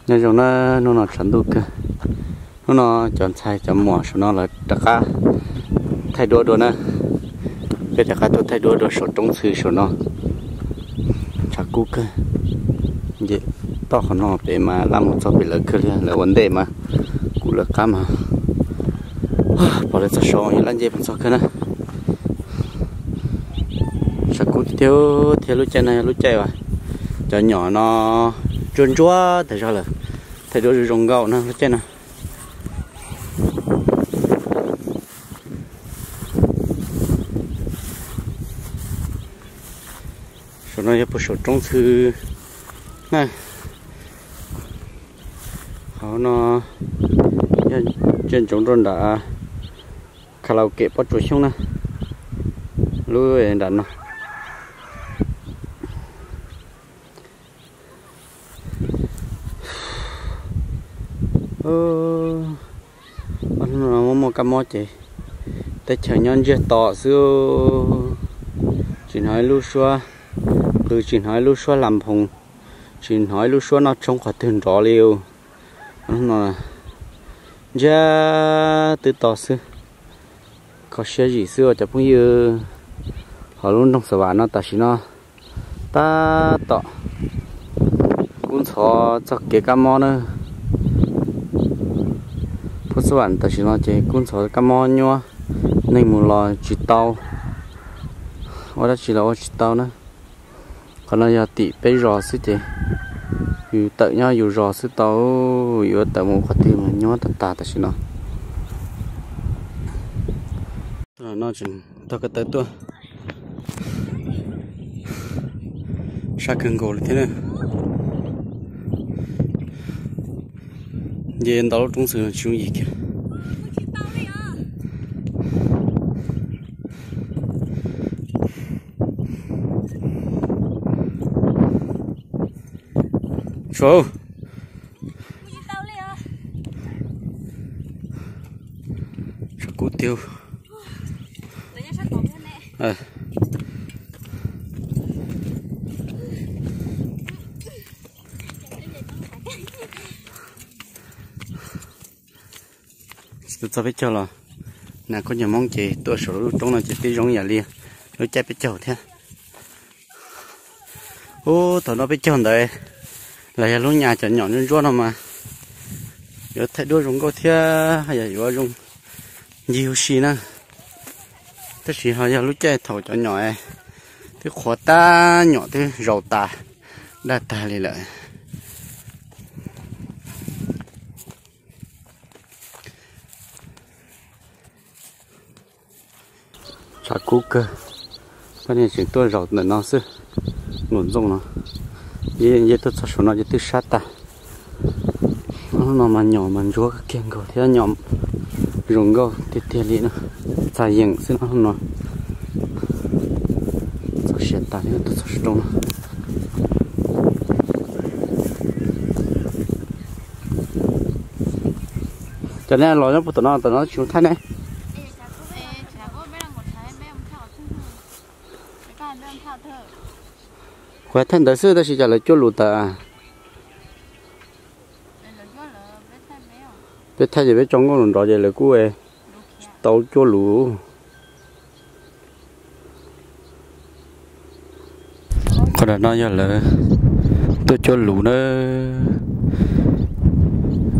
Nyob zoo na, hnub no tshav ntuj kawg. Hnub no cov ntxhais cov muam saum no lawv rov qab thaij duab dua na. Peb rov qab tuaj thaij duab dua saum roob ntxhw saum no. Tshav kub kawg. Nce toj qhov no pem mas laj mus txog pem lawv kawg li, lawv ua ntej mas kuv lawv qab mas pom lawv txog saud yus laj nce mus txog kawg na. Tshav kub tiag tiag thiab lub caij no yog lub caij uas cov nyom no ntsuab ntsuab tas zog lawm, thaij duab zoo zoo nkauj na lub caij no. Saum no yog puag saum roob ntxhw na. Hauv no yog ntsia ntsoov rau nram karaoke Pob Tsuas Xyooj na, lub nram no. Hnub no muaj muaj kab mob ces teb chaws nyob ntsiag to xwb. Tsis hnov ib lub suab qw, tsis hnov ib lub suab lam phoos, tsis hnov ib lub suab noj tshoob qhov twg nrov li. Hnub no ntsiag twb to xwb. Kho siab zim xwb ua cov phooj ywg. Hauv lub nroog Xav Vam no tam sim no tab tom kub ntxhov txog kev kab mob na. Phoos Xab Vam tam sim no ces kub ntxhov kab mob nyuab, neeg mus los tsis tau, ua dab tsi los ua tsis tau na. Qhov no yog tim peb zos xwb ces yus tawm nyob yus zos xwb tau, yuav tawm mus qhov twg mas nyuab tag tas tam sim no. No tog ko taw tuaj sab kawg nkaus li thiab na. Nce ntau lub roob xwb tsis yooj yim kiag. Tshav kub tiag. Tsis tau txog peb caug los, nas khaub ncaws Hmoob ces tuaj saum lub roob no ces twb zoo yam li lub caij peb caug thiab. Ub, thaum no peb caug ntawd los yog lub nyam cov nyom ntsuab ntsuab no mas yuav thaij duab zoo nkauj thiab yog yuav zoo ncig ua si na. Tab sis ho yog lub caij thaum cov nyom twb qhuav tag, nyom twb zaus tas, daj tag li lawm. Tshav kub kawg, poj niam tseem tuaj zaum ntawm no xwb, num ntxooj no, nce tuaj txog saum no ces twb sab tas. Hnub no mas nyom mas ntsuab kiag nkaus thiab nyom zoo nkauj tiag tiag li no, txav yeem xwb no hnub no. Txog siav tas li tuaj txog saum roob no. Cov nej los nyob puag tom no, tom no tsis mus thaij ne. Kuv thaij ntawd xwb tab sis cas lawv cuab lus tas. Peb thaij ces peb tso nkauj nrov ces lawv kuj tsis tau cuab lus. Qhov no yog lawv tuaj cuab lus na,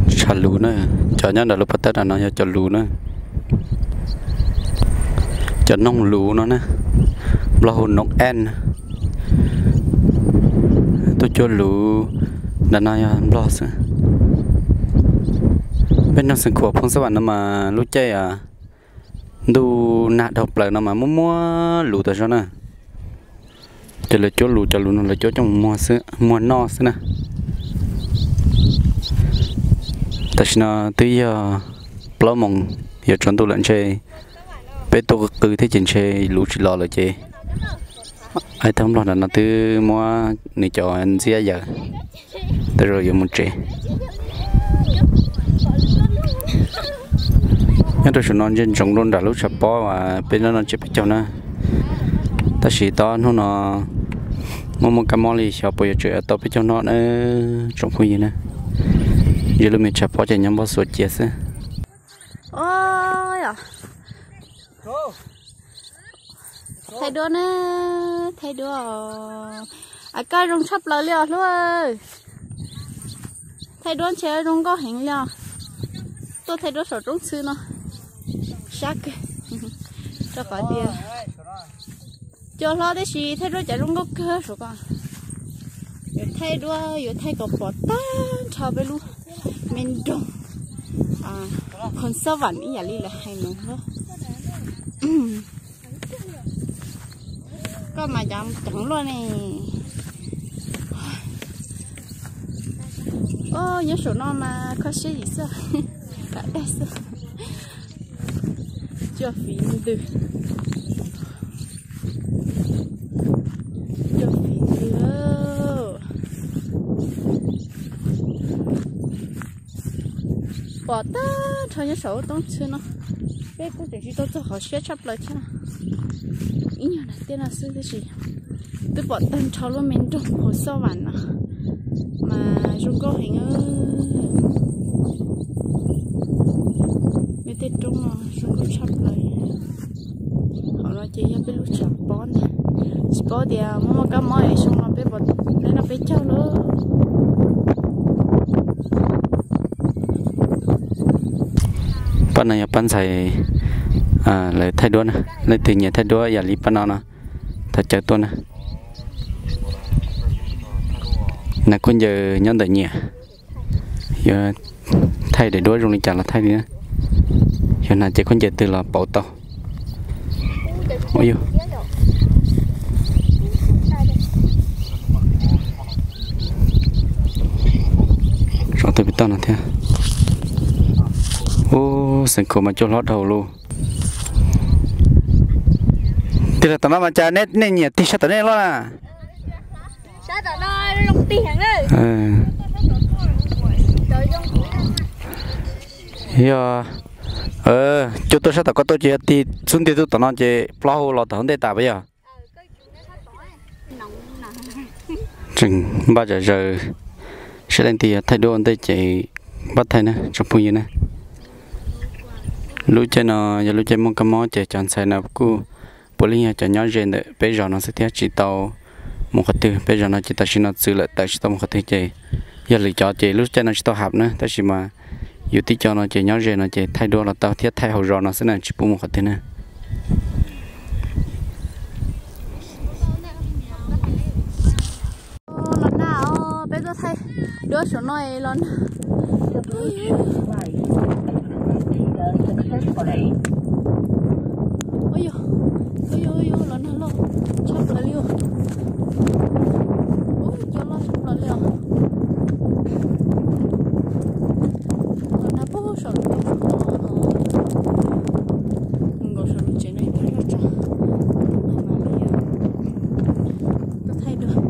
tshav lus na. Cov nyob ntawm lub pob tawb no yog cov lus na, cov noog lus no na, Nplog hu noog en. Tuaj cuab lus, ntawm no yog Nplog xwb. Peb nyob Xeev Khuam Phoos Xab Vam no mas lub caij ntuj nag dhau plaws no mas muaj muaj lus tas zog na. Ces lawv cuab lus, cov lus no lawv cuab coj mus muag noj xwb na. Tam sim no twb yog plaub moos yuav tsaus ntuj lawm ntshe peb tuaj qw qw thiab ces ntshe lus tsis los lawm ces Aib Thab Nplog ntawm no twb muab nws cov ntxiab yaws, tej zaum yuav mus tsev. Nyob rau saum no ntsia ntsoov rau nram lub tshav pob uas peb nyob no tsiab peb caug na. Tab sis tau hnub no muaj muaj kab mob li xyov puas yuav tseem tau peb caug noj na tsoom phooj ywg na. Ze lub me tshav pob ces nyob npab xuas cia xwb. Oj, thaij duab na, thaij duab. Koj zoo tshaj plaws li os hluas. Thaij duab ntshe zoo nkauj heev li os. Tuaj thaij duab saum roob txhwb no, sab kawg. Rau qhov tias cua hlob tib si thaij duab cas zoo nkauj kawg saum ko. Yuav thaij duab yuav thaij kom pom tag nrho peb lub me nroog Khoos Xab Vam ib yam li lawv hais no. Koj mas cov ceev luaj ne. Nyob saum no mas kho siab yim xwb, kam dag xwb. Cua fiv ntws, cua fiv ntws. Pom tag nrho nyob saum lub roob txhwb no. Peb kuj tseem tsis tau txog qhov siab tshaj plaws thiab no. Ib nyuag nram tiaj no xwb tab sis twb pom tag nrho lub me nroog Khoos Xab Vam no mas zoo nkauj heev. Nyob tej roob no zoo nkauj tshaj plaws. Hauv no ces yog peb lub tshav pob ntag. Tsis paub tias muaj muaj kab mob es xyoo no peb pom teb no peb caug lawm. Pab no yog pab ntxhais lawv thaij duab na. Leej twg nyiam thaij duab yam li pab no no, thov caw tuaj na. Hnav khaub ncaws nyob ntawm nyias, yuav thaij daim duab zoo li cas los thaij li na. Yuav hnav cev khaub ncaws twg los pauv tau. Ua yus, tsov twb pem toj no thiab. Ub, xeev khaum mas cua hlob dhau lawm. Tig los tom no mas cas nej nyiam tig sab tom nej loj na. Yog cua tuaj sab tom koj tuaj ces yog tig xub ntiag tuaj tom no ces plaub hau los tom hauv ntej tas puas yog? Tseem npaj zom zaws, saib leej twg yuav thaij duab ua ntej ces npaj thaij na tsoom phooj ywg na. Lub caij no yog lub caij muaj kab mob ces cov ntxhais no kuj puav leej yog cov nyob ze ntawm peb zos no xwb thiab tsis tau mus qhov twg. Peb zos no ces tam sim no txwv lawm tawm tsis tau mus qhov twg ces yog lwm cov ces lub caij no tsis tau hab na, tab sis mas yus tib co no ces nyob ze no ces thaij duab los tau thiab thaij hauv zos no xwb na tsis pub mus qhov twg na. Los nag os, peb tuaj thaij duab saum no los nag. Ua yus, ua yus, ua yus, los nag loj tshaj plaws li os. Ub, cua loj tshaj plaws li os. Los nag puag saum lub roob saum no, mus nkaus saum lub tsev no ib pliag zoj tso. Tuaj thaij duab.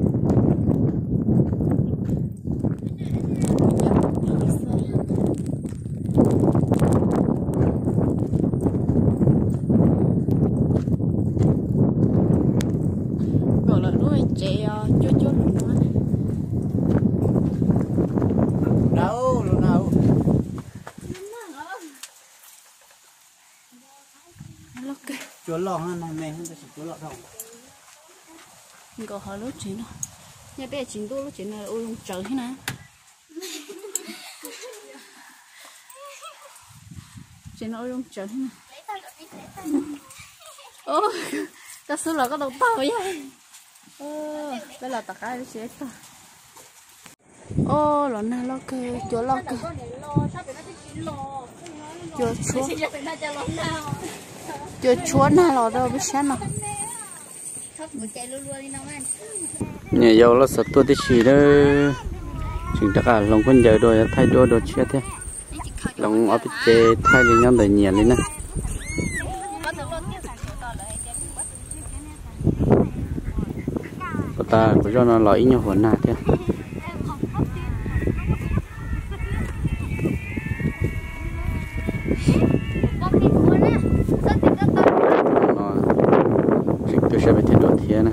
Kom lawv lub tsev cuab cuab lus no. Cua loj me, nkaus hauv lub tsev no. Nyob peb tsis ntuj lub tsev no ua zoo tsawv thiab na. Tsev no ua zoo tsawv thiab na. Koj xub los koj tau tag yog. Peb los tom qab tsis tag. Os, los nag loj kawg, cua loj kawg. Cua tshuab, cua tshuab nag los rau peb sab no. Niam yau loj xav tuaj tib si lawm, tseem rov qab hloov khaub ncaws dua, yuav thaij duab dua tshiab thiab. Hloov ob peb cev thaij li nyob ntawm nyias li na. Puas tas kuv zoj no los ib nyuag huam nag thiab. No tseem tuaj sab pem thiab dua thiab na.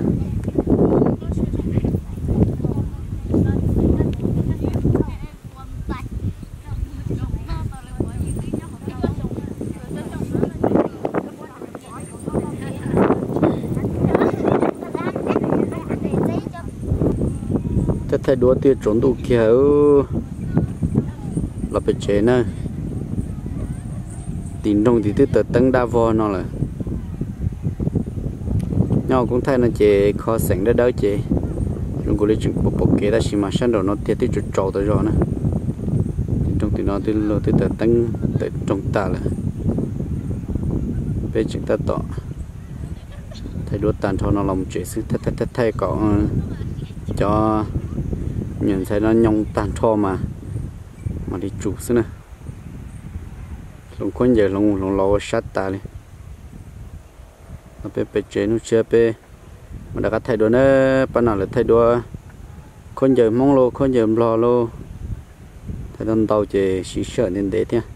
Thaij duab twb tsaus ntuj kiag, los pem tsev na. Tim nroog tim twb taws teeb dab vog no lawm. Nyob koob thaij no ces kho xeem dawb dawb ces zoo nkaus li tseem pom pom kev, tab sis mas sab nraum no tiag twb tsaus tsaus tas zog na. Tim nroog tim no twb luag twb taws teeb taws nroog tas lawm. Peb tseem tab tom thaij duab tag nrho no los mus tsev xwb, thaij thaij thaij kom cov nyuam ntxhais no nyoo tag nrho mas mam li tsum xwb na. Hloov khaub ncaws hloov mus hloov los ua sab tas li. Peb pem tsev, hnub tshiab peb mam rov qab thaij duab na. Pab no lawv thaij duab khaub ncaws Hmoob lauj, khaub ncaws Nplog lauj. Thaij tau ntau ces siv sij hawm ntev ntev thiab.